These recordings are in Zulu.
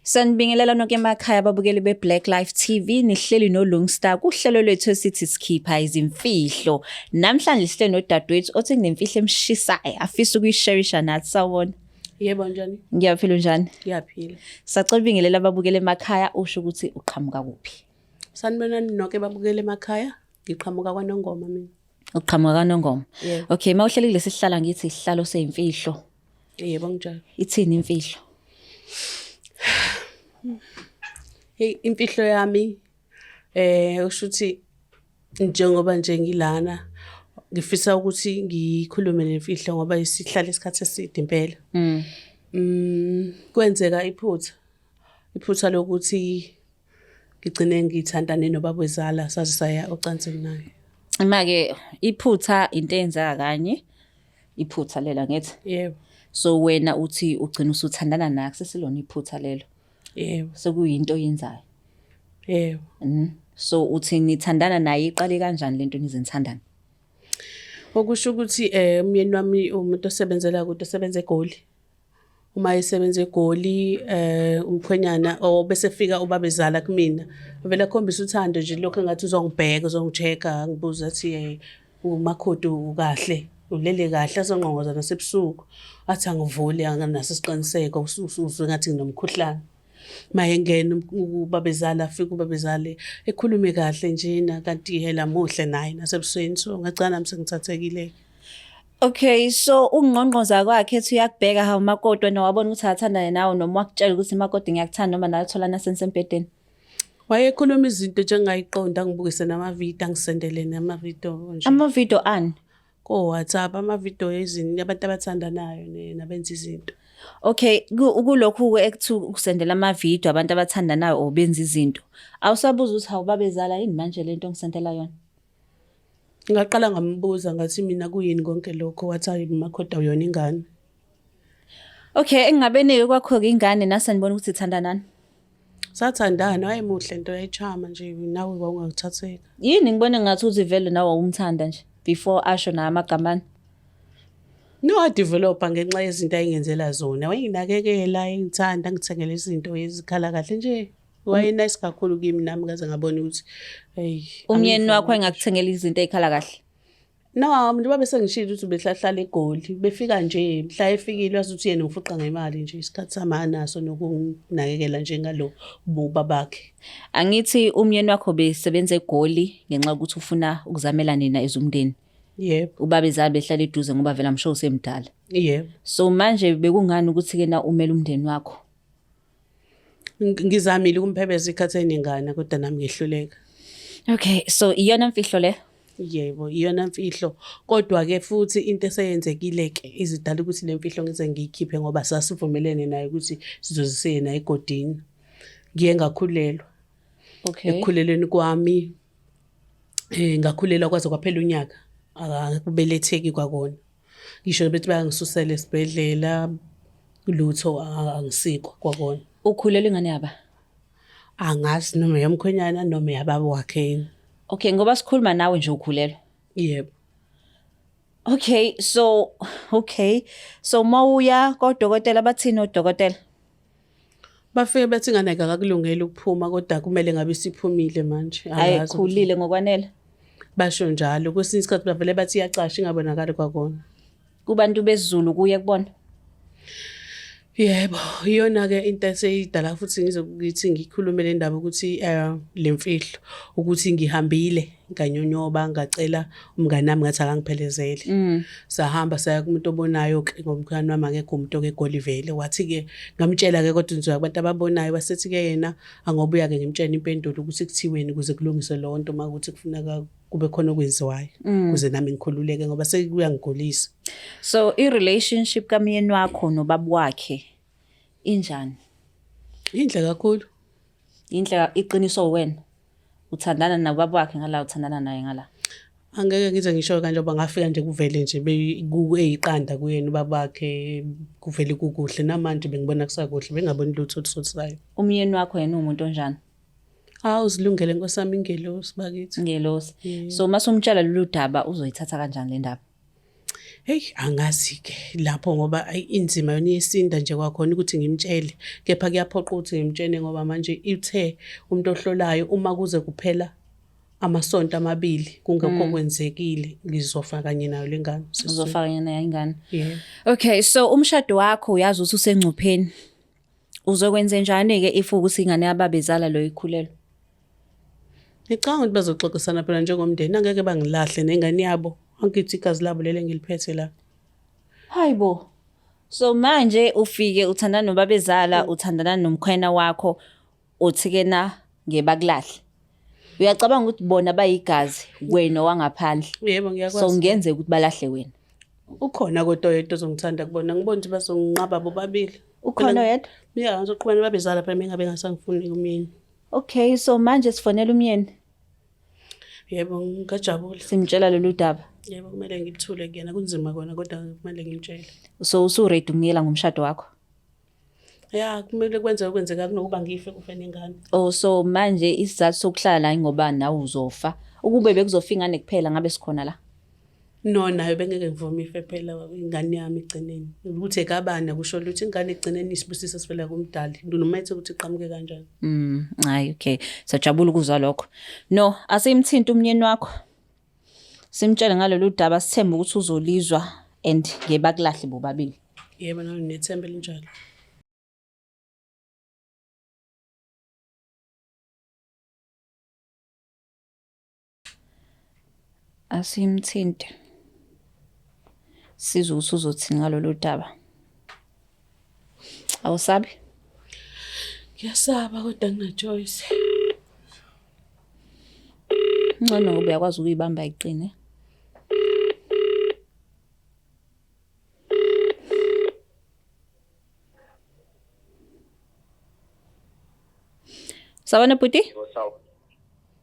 Sanibingelela nonke emakhaya ababukeli be-Black Life TV nihleli noLungstar kuhlelo lwethu esithi sikhipha izimfihlo. Namhlanje sihleli nodadewethu othi kunemfihlo emshisayo afisa ukuyisherisha nathi sawubona. Yebo njani? Ngiyaphila unjani? Ngiyaphila. Sacela ubingelela ababukeli emakhaya usho ukuthi uqhamuka kuphi. Sanibonani nonke babukeli emakhaya. Ngiqhamuka kwaNongoma mina. Uqhamuka kwaNongoma. Yebo. Okay, mawuhleli kulesi sihlala ngithi isihlalo seyimfihlo. Yebo ngijalo. Ithini imfihlo? Hey imfihlo yami eh usho ukuthi njengoba nje ngilana ngifisa ukuthi ngikhulume nemfihlo ngoba isihlala isikhathi eside impela. Kwenzeka iphutha. Iphutha lokuthi ngigcine ngithandane nobabezala saze saya ocansini naye. Ima-ke iphutha into eyenzeka kanye iphutha lela ngithi. Yebo. So wena uthi ugcina usuthandana naye akusesilona iphutha lelo. Yebo. Sekuyinto oyenzayo. Yebo. So uthi nithandana naye iqale kanjani lento nize nithandane? Okusho ukuthi umyeni wami umuntu osebenzela kude osebenza eGoli. Uma esebenza eGoli umkhwenyana or bese fika ubabezala kumina. Vele akhombisa uthando nje lokho engathi uzongibheka uzongi-check-a angibuze athi umakoti ukahle ulele kahle azongqongoza nasebusuku. Athi angivuli anginaso isiqiniseko uzwe ngathi nginomkhuhlane. Mayengena ubabezala afike ubabezale ekhulume kahle njena kanti yena muhle naye nasebusweni so ngagcina nami sengithathekile. Okay, so ukungqongqoza kwakhe ethi uyakubheka hawu makoti wena wabona ukuthi akathandane nawe noma wakutshela ukuthi makoti ngiyakuthanda noma nawe tholana senisembhedeni. Wayekhuluma izinto nje engingayiqondi angibukise namavidiyo angisendele namavidiyo nje. Amavidiyo ani? Ko-WhatsApp amavidiyo ezinto abantu abathandanayo nabenza izinto. Okay, kulokhu ekuthiwa ukusendela amavidiyo abantu abathandanayo or benza izinto. Awusabuza ukuthi hawu babezala yini manje lento ongisendela yona? Ngaqala ngambuza ngathi mina kuyini konke lokho wathi hayi makoti awuyona ingane. Okay, engabenike kwakho-ke ingane nase nibona ukuthi thandanani. Sathandana wayemuhle nto yayichama nje nawe wawungakuthatheka. Yini ngibone ngathi uthi vele nawe wawumthanda nje before asho naye amagamani. No wadevelopa ngenxa yezinto ayengenzela zona. Wayenginakekela, engithanda, angithengela izinto ezikhala kahle nje. Waye-nice kakhulu kimi nami ngaze ngabona ukuthi hey Umyeni wakho engakuthengela izinto ey'khala kahle. No, njengoba bese ngishilo ukuthi behlahlala eGoli, befika nje mhla efikile wazi ukuthi yena ungifuqa ngemali nje isikhathi sami anaso nokunginakekela njengalo bubabakhe. Angithi umyeni wakho besebenza eGoli ngenxa yokuthi ufuna ukuzamela nina as umndeni. Yebo. Ubabezala behlala eduze ngoba vele I'm sure usemdala. Yebo. So manje bekungani ukuthi ke na umele umndeni wakho? Ngizamile ukumphebeza ikhathi eningana kodwa nami ngehluleka. Okay, so iyona mfihlo le? Yebo, iyona mfihlo. Kodwa-ke futhi into eseyenzekile-ke izidala ukuthi le mfihlo ngize ngiyikhiphe ngoba sasivumelene naye ukuthi sizoze siye naye egodini. Ngiye ngakhulelwa. Okay. Ekukhulelweni kwami ngakhulelwa kwaze kwaphela unyaka akubeletheki kwakona. Ngisho bethi bayangisusela esibhedlela lutho angisikwa kwakona. Ukhulelwe ingane yaba? Angazi noma eyomkhwenyana noma eyababa wakhe yini. Okay, ngoba sikhuluma nawe nje ukhulelwe. Yebo. Okay, so okay. So mawuya kodokotela bathini odokotela? Bafike bethi ingane akakulungeli ukuphuma kodwa kumele ngabe isiphumile manje. Hayi Angazi ukuthi- khulile ngokwanele. Basho njalo kwesinye isikhathi bavele bathi iyacasha ingabonakali kwakona. Kubantu besiZulu kuye kubona. Yebo, iyona-ke into eseyidala futhi ngizokuthi ngikhulume le ndaba ukuthi le mfihlo ukuthi ngihambile nganyonyoba ngacela umngani wami ngathi akangiphelezele. Sahamba saya kumuntu obonayo-ke ngoba umkhwenyana wami akekho umuntu oke eGoli vele. Wathi-ke ngamtshela-ke kodwa ngizoya kubantu ababonayo wasethi-ke yena angobuya-ke ngimtshele impendulo ukuthi kuthiweni ukuze kulungiswe leyo nto uma kuwukuthi kufuneka kube khona okwenziwayo ukuze nami ngikhululeke ngoba sekuyangigulisa. So i-relationship kamyeni wakho nobaba wakhe injani? Inhle kakhulu. Inhle iqiniso wena. Uthandana nobaba wakhe ngala uthandana naye ngala. Angeke ngize ngisho kanje ngoba ngafika nje kuvele nje eyiqanda kuyena ubaba wakhe kuvele kukuhle namanje bengibona kusakuhle bengaboni lutho olusotisayo. Umyeni wakho yena uwumuntu onjani? Hawu zilungele nkosi yami ingelosi bakithi. Ingelosi. So uma sumtshela lolu daba uzoyithatha kanjani le ndaba? Heyi angazi-ke lapho ngoba ayi inzima yona iyesinda nje kwakhona ukuthi ngimtshele kepha kuyaphoqa ukuthi ngimtshene ngoba manje ithe umuntu ohlolayo uma kuze kuphela amasonto amabili kungekho kwenzekile ngizofa kanye nayo le ngane. Uzofa kanye nayo ingane. Yebo. Okay, so umshado wakho uyazi ukuthi usengcupheni. Uzokwenze njani-ke if ukuthi ingane yababezala lo ikhulelwe? Ngicabanga ukuthi bazoxoxisana phela njengomndeni, angeke bangilahle nengane yabo. Angithi igazi labo leli engiliphethe la. Hayi bo. So manje ufike uthandana nobabezala, uthandana nomkhwena wakho, uthi-ke na ngeke bakulahle. Uyacabanga ukuthi bona bayigazi, wena owangaphandle. Yebo ngiyakwazi. So kungenzeka ukuthi balahle wena. Ukhona kodwa oyedwa ozongithanda kubona. Ngibona ukuthi bazonginqaba bobabili. Ukhona oyedwa? Ya, ngizoqhubeka nobabezala phela mengabe engasangifuni umyeni. Okay, so manje sifonela umyeni. Yebo, ngingajabula. Simtshela lolu daba. Yebo, kumele ngithule kuyena. Kunzima kona kodwa kumele ngimtshele. So usu-ready ukunikela ngomshado wakho? Ya, kumele kwenzeke okwenzeka kunokuba ngife kufe nengane. Oh, so manje isizathu sokuhlala la ingoba nawe uzofa. Ukube bekuzofa ingane kuphela ngabe sikhona la. No, nayo bengeke ngivume ife phela ingane yami ekugcineni. Ukuthi ekabani akusho lutho ingane ekugcineni isibusiso sivela kumdali. Noma ethi ukuthi iqhamuke kanjani. Hayi okay. Sajabula ukuzwa lokho. No, asimthinti umnyeni wakho. Simtshele ngalolu daba sithembe ukuthi uzolizwa and ngeke bakulahle bobabili. Yebo, nami nginethemba elinjalo. Asimthinte. Sizwe ukuthi uzothini ngalolu daba. Awusabi? Ngiyasaba kodwa ngina-choice. Ngcono ngoba uyakwazi ukuyibamba iqine. Sawubona bhuti?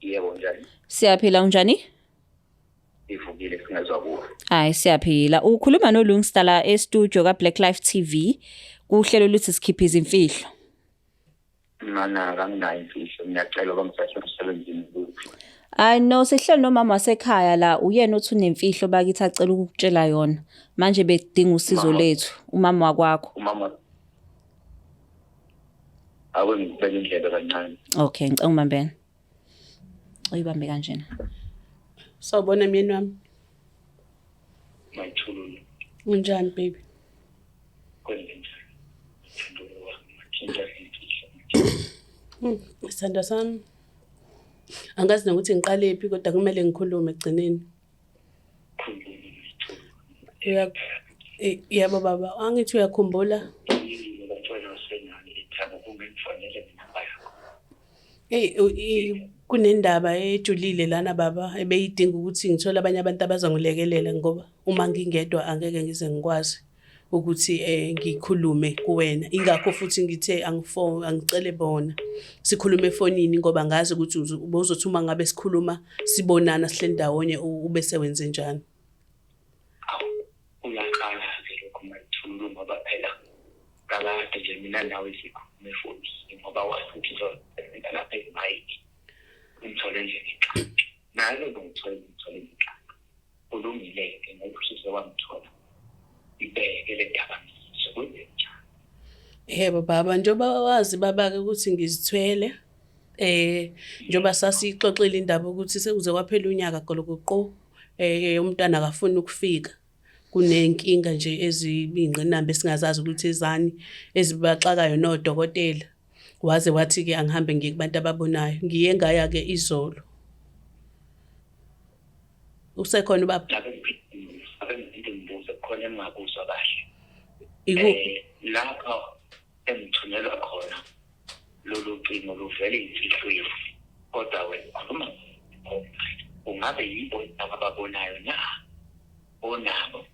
Yebo, njani? Siyaphila unjani? Ivukile singezwa kuwe. Hayi siyaphila. Ukhuluma noLungsta la e-studio ka-Black Life TV kuhlelo luthi sikhipha izimfihlo. Mana kanginayo imfihlo, ngiyacela bangithathe emsebenzini kuphi. Hayi no sihleli nomama wasekhaya la uyena othi unemfihlo bakithi acela ukukutshela yona. Manje bedinga usizo Umama. lethu umama wakwakho. Umama Ake ngikubeke indlebe kancane. Okay, ngicela ungibambele. Uyibambe kanjena. Sawubona myeni wami. Mayithululu Unjani baby? kwenze njani? Thululu wami mathinta imfihlo. Sithandwa sami. Angazi nokuthi ngiqalephi kodwa kumele ngikhulume ekugcineni. Khuluma mayithululu. Yebo baba, angithi uyakhumbula? Yini bantwana usenani ithanda kungengifonele ngenamba yakho. Hey, kunendaba ejulile lana baba ebeyidinga ukuthi ngithole abanye abantu abazongilekelela ngoba uma ngingedwa angeke ngize ngikwazi ukuthi ngikhulume kuwena. Ingakho futhi ngithe angicele bona sikhulume efonini ngoba ngazi ukuthi ubozothi uma ngabe sikhuluma sibonana sihleli ndawonye ube sewenze njani. Awu, uyaqala-ke lokho Mayithululu ngoba phela kakade nje mina nawe sikhulume efonini ngoba wazi ukuthi ngizosebenza lapha ezimayini. Ungithole nje ngenhlanhla. Nalo ngithole ngithole ngenhlanhla. Kulungile-ke ngoba usuze wangithola. Ibeke le ndaba ngizwe kwenze njani. Yebo baba, njengoba wazi baba-ke ukuthi ngizithwele njengoba sasixoxile indaba ukuthi sekuze kwaphela unyaka golokoqo umntwana akafuni ukufika. Kuney'nkinga nje eziyingqinamba esingazazi ukuthi ezani ezibaxakayo nodokotela. Waze wathi-ke angihambe ngiye kubantu ababonayo. Ngiye ngaya-ke izolo. Usekhona ubaba? Ake ngiphinde ngibuze khona engingakuzwa kahle. Ikuphi? Lapha engithunyelwa khona lolu cingo luvele imfihlweni kodwa wena ukhuluma ungabe yibo abababonayo na onabo?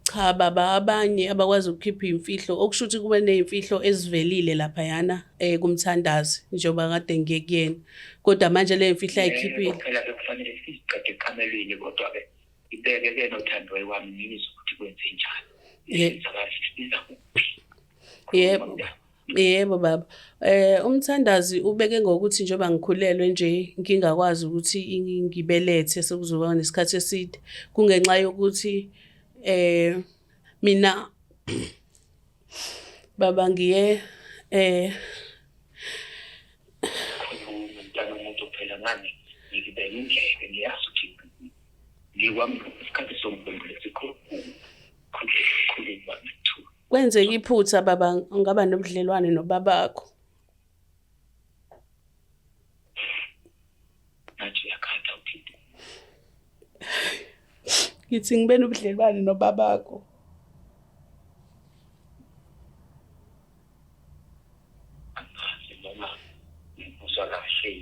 Cha baba, abanye abakwazi ukukhipha iy'mfihlo, okusho ukuthi kube ney'mfihlo ezivelile laphayana kumthandazi njengoba kade ngiye kuyena. Kodwa manje le mfihlo ayikhiphile. Yebo, phela bekufanele siziqede ekamelweni kodwa-ke ibeke-ke nothando wami ngizwe ukuthi kwenze njani. Siza kuphi? Yebo. Yebo baba. Umthandazi ubeke ngokuthi njengoba ngikhulelwe nje ngingakwazi ukuthi ngibelethe sekuzoba nesikhathi eside kungenxa yokuthi Mina baba ngiye Khuluma mntana umuntu phela ngani ngikubeka indlebe ngiyazi ukuthi ngikwami isikhathi sombembe sikhulu khuluma ngithu. Kwenzeka iphutha baba ngaba nobudlelwane nobabakho. Nathi uyakhatha uthini? Ngithi ngibe nobudlelwane nobabakho. Angazi noma ngikuzwa kahle.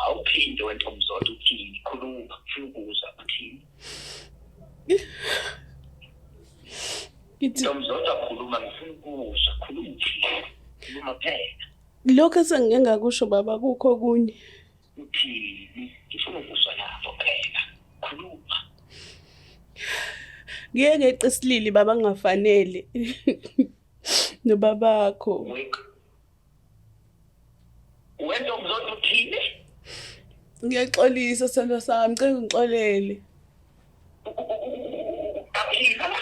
Awuphinde wentombizodwa uthini? Khuluma, ngifuna ukuzwa uthini? Ngithi Ntombizodwa khuluma, ngifuna ukuzwa. Khuluma uthini? Khuluma phela. Lokho esengike ngakusho baba kukho okunye. Uthini? Ngifuna ukuzwa lapho phela. Khuluma. Ngiye ngeqa isilili baba ngingafanele. Nobabakho. Wentombizodwa uthini? Ngiyaxolisa sithandwa sami, ngicela ungixolele. Uyaphila la?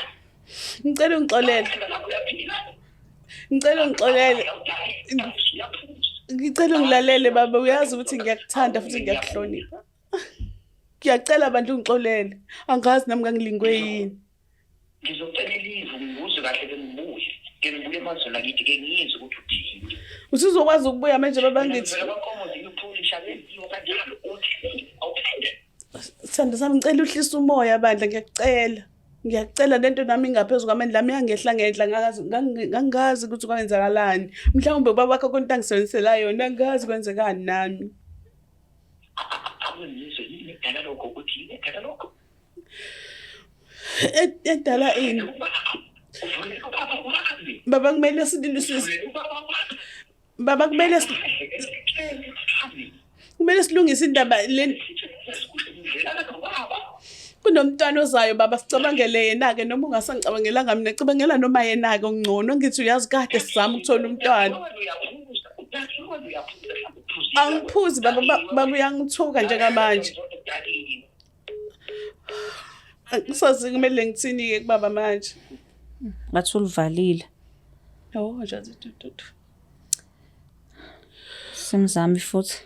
Ngicela ungixolele. Uyaphila? Ngicela ungixolele. Ngicela ungilalele baba, uyazi ukuthi ngiyakuthanda futhi ngiyakuhlonipha. Ngiyacela abantu ungixolele. Angazi nami ngangilingwe yini. Ngizocela ilivu ngikuzwe kahle ke ngibuye. Ke ngibuye emazweni akithi ke ngiyizwe ukuthi uthini. Usuzokwazi ukubuya manje baba ngithi. Ngivela kwankomo ziyuphulisha kenziwa kanjalo uthi awuphinde. Sithando sami ngicela uhlise umoya bandla ngiyakucela. Ngiyakucela lento nami ingaphezu kwamandla ami yangehla ngenhla ngakazi ngangazi ukuthi kwenzakalani. Mhlawumbe ubaba wakho konke angisebenzisela yona angazi kwenzekani nami. Akungizwe yini edala lokho ukuthi yini edala lokho? Edala ini? Baba kumele silungise. Baba kumele kumele silungise indaba le. Kunomntwana ozayo baba sicabangele yena-ke noma ungasangicabangelanga mina cabangela noma yena-ke ongcono ngithi uyazi kade sizama ukuthola umntwana. Angiphuzi baba baba uyangithuka njengamanje. Angisazi kumele ngithini-ke kubaba manje. Ngathi ulivalile. Oh, nje tututu. Simzami futhi.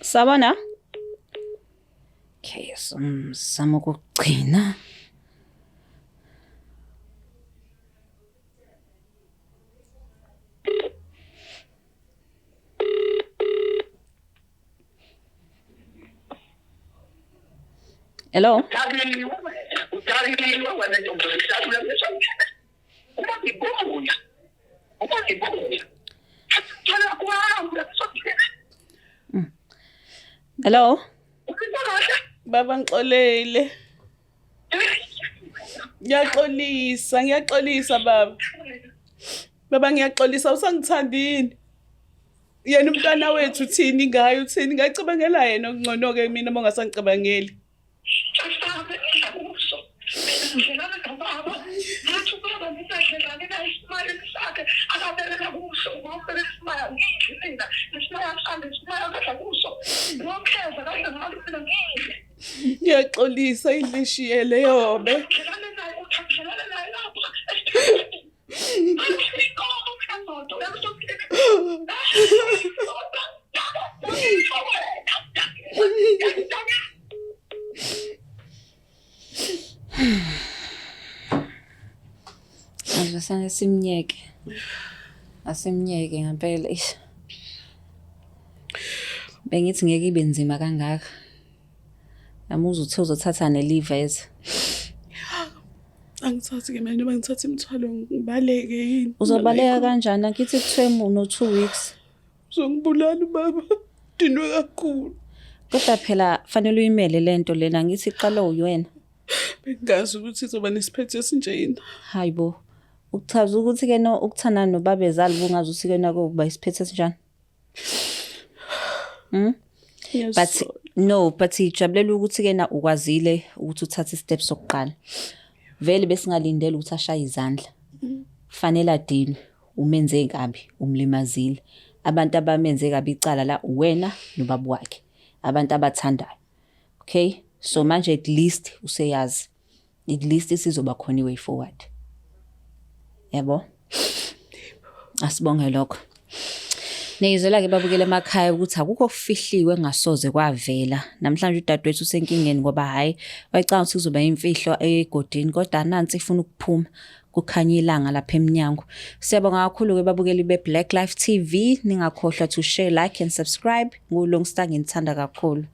Sabona? Okay, somzamo kokugcina. Hello? Hello? Baba ngixolele. Ngiyaxolisa, ngiyaxolisa baba. Baba ngiyaxolisa usangithandini. Yena umntwana wethu uthini ngaye uthini ngacabangela yena okungcono ke mina uma ungasangicabangeli. Ngiyaxolisa idlishiyele yobe. Manje sane simnyeke. Asimnyeke ngempela ish. Bengithi ngeke ibe nzima kangaka. Yamuzwa uthe uzothatha ne-leave eze. Angithathi ke mina noma ngithatha imithwalo ngibaleke yini. Uzobaleka kanjani? Angithi kuthiwe no 2 weeks. Uzongibulala ubaba. Dinwe kakhulu. Kodwa phela fanele uyimele lento lena ngithi iqala uyena. Bengazi ukuthi izoba nesiphetho esinjena. Hayibo. Ukuchaza ukuthi ke no ukuthandana nobabezali bungazi ukuthi ke nako kuba isiphetho esinjani. But no, but ijabulela ukuthi kena ukwazile ukuthi uthathe step sokuqala. Vele besingalindele ukuthi ashaye izandla. Fanele adinwe, umenze kabi, umlimazile. Abantu abamenze kabi icala la uwena nobaba wakhe. Abantu abathandayo. Okay? So manje at least useyazi. At least isizoba khona i-way forward. Yabo? Asibonge lokho. Niyizwela-ke babukele emakhaya ukuthi akukho okufihliwe engasoze kwavela. Namhlanje udadewethu usenkingeni ngoba hhayi wayecabanga ukuthi kuzoba imfihlo egodini kodwa nansi ifuna ukuphuma kukhanya ilanga lapha emnyango. Siyabonga kakhulu-ke babukeli be-Black Life TV. Ningakhohlwa to share, like and subscribe. NguLungstar, nginithanda kakhulu.